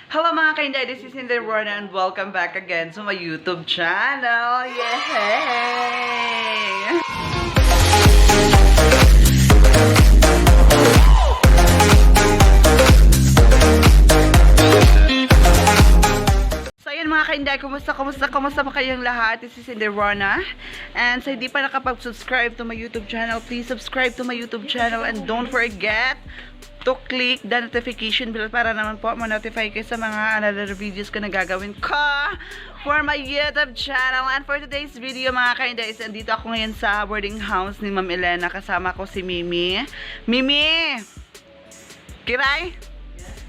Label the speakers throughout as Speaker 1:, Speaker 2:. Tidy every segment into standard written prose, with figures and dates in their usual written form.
Speaker 1: Hello, mga kainday, this is Inday Rona and welcome back again to my YouTube channel. Yay! So ayun, mga kainday, kumusta, kumusta, kumusta pa kayong lahat? This is Inday Rona. And sa hindi pa nakapag-subscribe to my YouTube channel, please subscribe to my YouTube channel and don't forget to click the notification bell para naman po ma-notify kayo sa mga another videos ko na gagawin ko for my YouTube channel. And for today's video, mga kainday, is andito ako ngayon sa boarding house ni Ma'am Elena. Kasama ko si Mimi. Mimi! Kiray?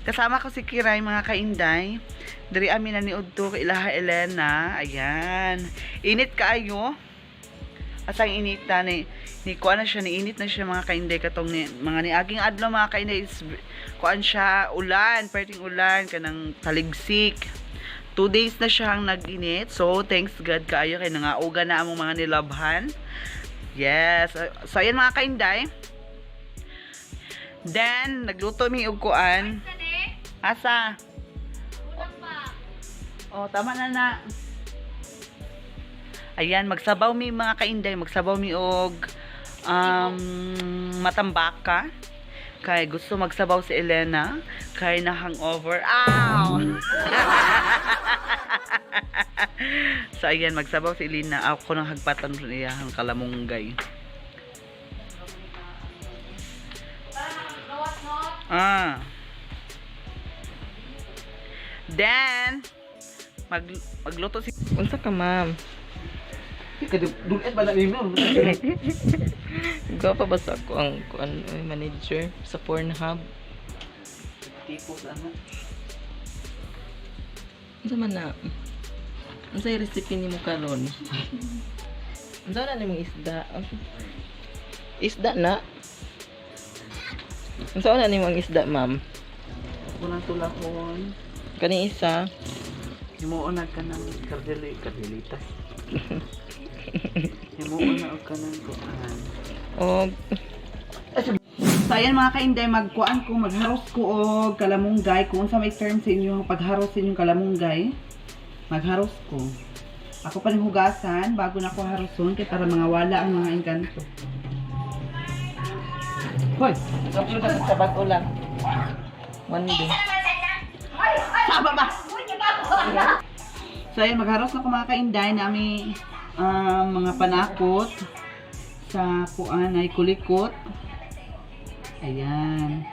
Speaker 1: Kasama ko si Kiray, mga kainday. Diri amin na ni Udto kay Ilaha Elena. Ayan. Init kaayo. Asang init na ni ni kuan na siya, niinit na siya, mga kainday, katong ni, mga niaging adlaw, mga kainday, is kuan siya, ulan, perting ulan kanang taligsik. 2 days na siyang nag-init. So, thanks God kaayo kay nangauga na among mga nilabhan. Yes. So, ayan, mga kainday. Then, nagluto mi og kuan. Asa? Oh, tama na na. Ayan, magsabaw mi, mga kainday, magsabaw mi og matambaka. Kay gusto magsabaw si Elena, kay na hangover. Ow! So ayan, magsabaw si Elena. Ako nang hagpatan niya ang kalamunggay. Ah. Then, magluto si
Speaker 2: Unsa ka, ma'am?
Speaker 1: Dulit ba na nimo?
Speaker 2: Gwapa ba sa ako ang kuan ay, manager sa Pornhub?
Speaker 1: Tipo sa ano?
Speaker 2: Unsa man na? Unsa yung recipe nimo karon? Unsa na nimong isda? Isda na? Unsa na nimong isda, ma'am?
Speaker 1: Unang tulahon.
Speaker 2: Kani isa.
Speaker 1: Himuon na ka ng kardili, kardilitas. Himuon na og ka ng kuan.
Speaker 2: Og
Speaker 1: So ayan, mga kainday, magkuan ko, magharos ko og kalamunggay. Kung unsa may term sa inyo pagharos sa inyong kalamungay, magharos ko. Ako pa rin hugasan bago na ako haroson kay para mga wala ang mga engkanto. Hoy, nag-upload ako sa bago lang.
Speaker 2: One day.
Speaker 1: Sama ba? So ayan, magharos na ko, mga kainday, nami mga panakot sa kuan ay kulikot. Ayan.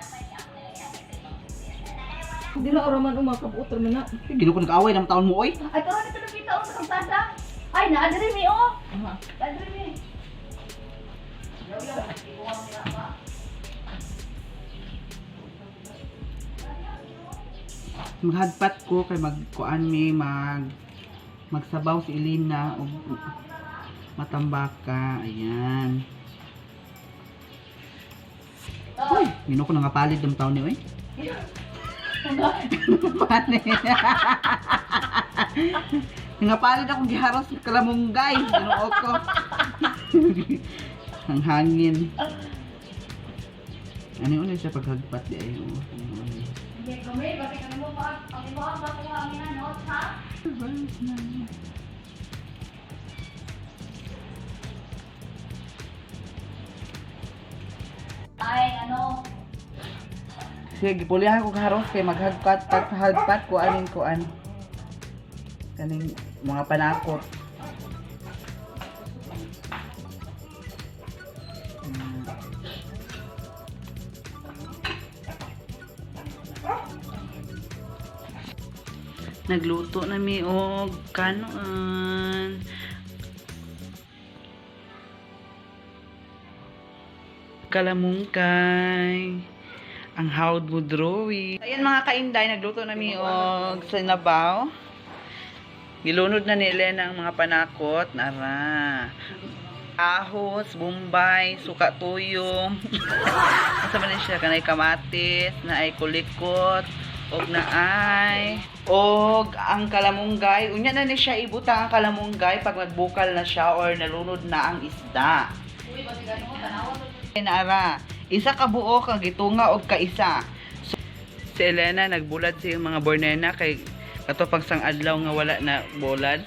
Speaker 2: Dila ora man umakabot man na.
Speaker 1: Ay, Ginoo ko, nag-away ng taon mo, oy.
Speaker 3: Ay, karon ito nakita oh, sa kalsada. Ay, naadri mi oh. Naadri mi.
Speaker 1: Maghadpat ko kay magkuan mi magsabaw si Elena og matambaka. Ayan. Uy, ginoo ko, nangapalit ng taon ni, oy. Palit. Nangapalit akong giharos sa kalamunggay. Ginoo ko. Ang hangin. Ano yun siya paghagpat di ay? Oh, ano yun?
Speaker 3: Hindi kami, bakit kami mo pa ang imo ang makuha ang ina notes ha? Ay, ano?
Speaker 1: Sige, gipulihan ko haros kay maghagpat pag hagpat ko aning kuan. Kaning mga panakot. Nagluto na mi og kanon. Kalamungkay. Ang hawd mo drawing. Ayan, mga kainday, nagluto na mi og sinabaw. Gilunod na ni Elena ang mga panakot. Nara. Ahos, bombay, suka tuyo. Asa man ni siya kanay kamatis, na ay kulikot, og naay og ang kalamunggay. Unya na ni siya ibutang ang kalamunggay pag nagbukal na siya or nalunod na ang isda.
Speaker 3: Uy, bakit ano mo tanawa to?
Speaker 1: Nara, isa ka buok ang gitunga og kaisa. So, Si Elena nagbulad sa iyang mga bornena kay kato pang sang adlaw nga wala na bulad.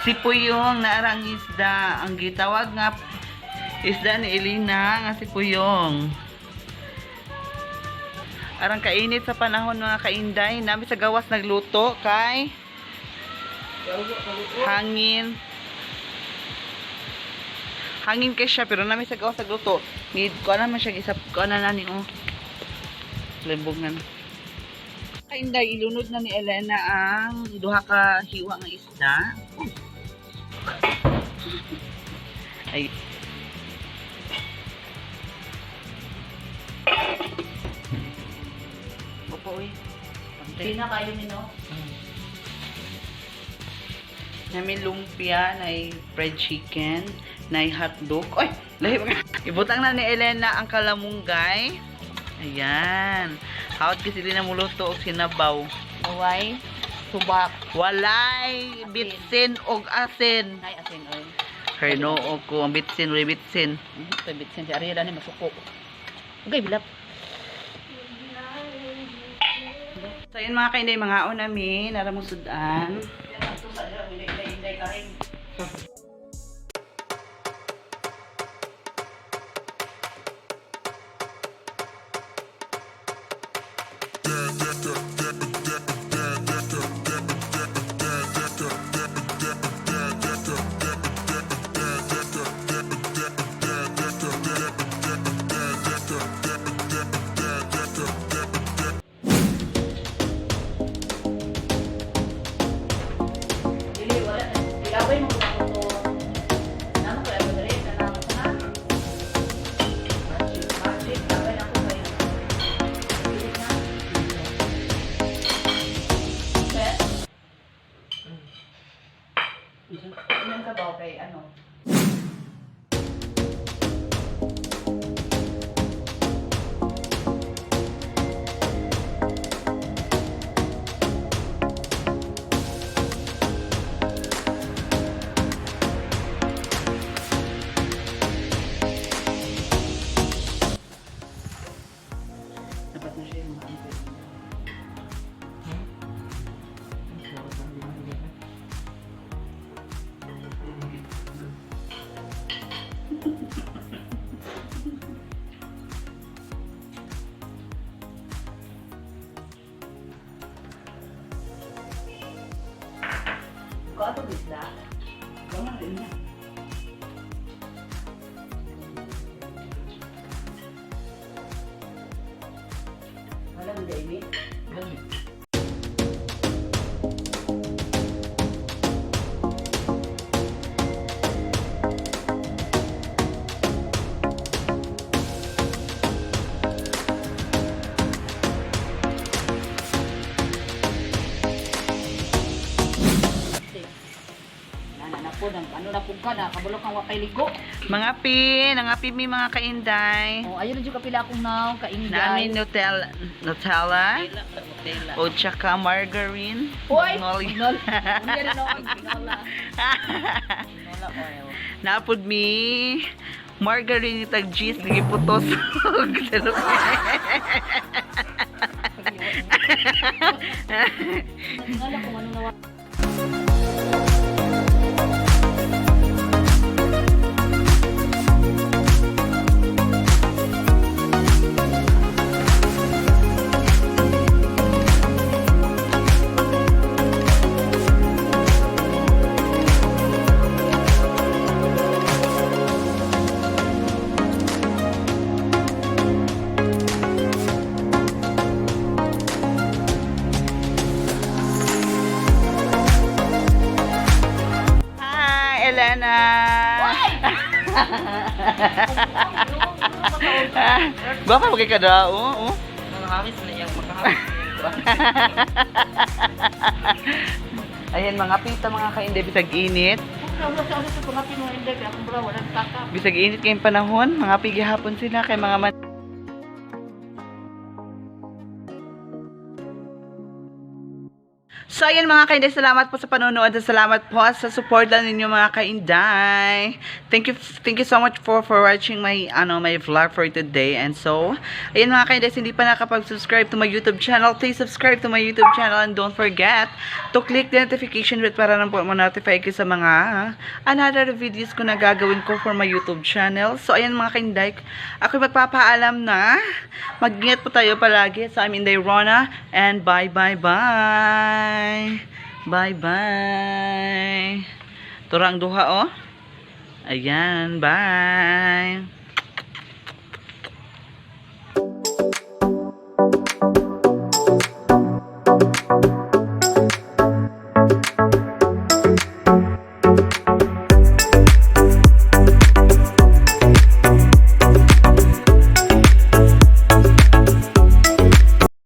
Speaker 1: Si Puyong naarang isda ang gitawag nga isda ni Elena nga si Puyong. Arang kainit sa panahon, mga kainday, nami sa gawas nagluto kay hangin. Hangin kay siya pero nami sa gawas nagluto. Need ko naman siya isa ko na nani oh. Limbungan. Kainday, ilunod na ni Elena ang duha ka hiwa nga isda. Ay. Opo, uy. Pantay.
Speaker 3: Pina kayo ni no.
Speaker 1: Nami lumpia, nay fried chicken, nay hotdog. Oy, lahi ba? Ibutang na ni Elena ang kalamunggay. Ayan. Hawat kasi sila na muluto og sinabaw.
Speaker 3: Away. Subak.
Speaker 1: Walay bitsin og asin.
Speaker 3: Nay asin oy.
Speaker 1: Kay noo ko ang bitsin, walay bitsin.
Speaker 3: Ito bitsin si Ariela ni masuko. Okay, bilap.
Speaker 1: So ayun, mga kainday, mga nami, naramong sudan.
Speaker 3: Dili wala ilaway mo ko to. Namo ko ay diri kanang na. Magic, magic, laway na ko kayo. Dili na. Sir? Ilan ka ba kay ano?
Speaker 1: Dapat na siya yung mga
Speaker 3: Ko ato bisda.
Speaker 1: Wala rin niya.
Speaker 3: Wala mo dai.
Speaker 2: Dami.
Speaker 3: Nana na po nang ano na po ka na kabalo kang wakay ligo.
Speaker 1: Mga pin, ang api mi mga kainday.
Speaker 3: Oh, ayun na jud kapila akong naong kainday.
Speaker 1: Namin Nutella, Nutella
Speaker 2: Nutella.
Speaker 1: o tsaka margarine.
Speaker 3: Hoy!
Speaker 1: Magnolia.
Speaker 3: Magnolia. Unya rin ako, Magnolia. Magnolia oil.
Speaker 1: Napod mi margarine tag cheese giputos og
Speaker 3: Magnolia kung ano nawa.
Speaker 1: Hi, Elena. Baka magkay ka daw, oh.
Speaker 2: Makakawis na iyang makakawis na iyang kuwan.
Speaker 1: Ayan mga pita, mga kainday, bisag init. Bisag init kayong panahon, mga pigihapon sila kay mga man. So, ayan, mga kainday, salamat po sa panonood at salamat po sa support lang ninyo, mga kainday. Thank you so much for watching my vlog for today. And so, ayan, mga kainday, hindi pa nakapag-subscribe to my YouTube channel, please subscribe to my YouTube channel and don't forget to click the notification bell para lang po ma-notify kayo sa mga another videos ko na gagawin ko for my YouTube channel. So, ayan, mga kainday, ako magpapaalam na. Mag-ingat po tayo palagi sa amin, Inday Rona, and bye bye bye. Bye bye. Turang duha, oh. Ayan, bye.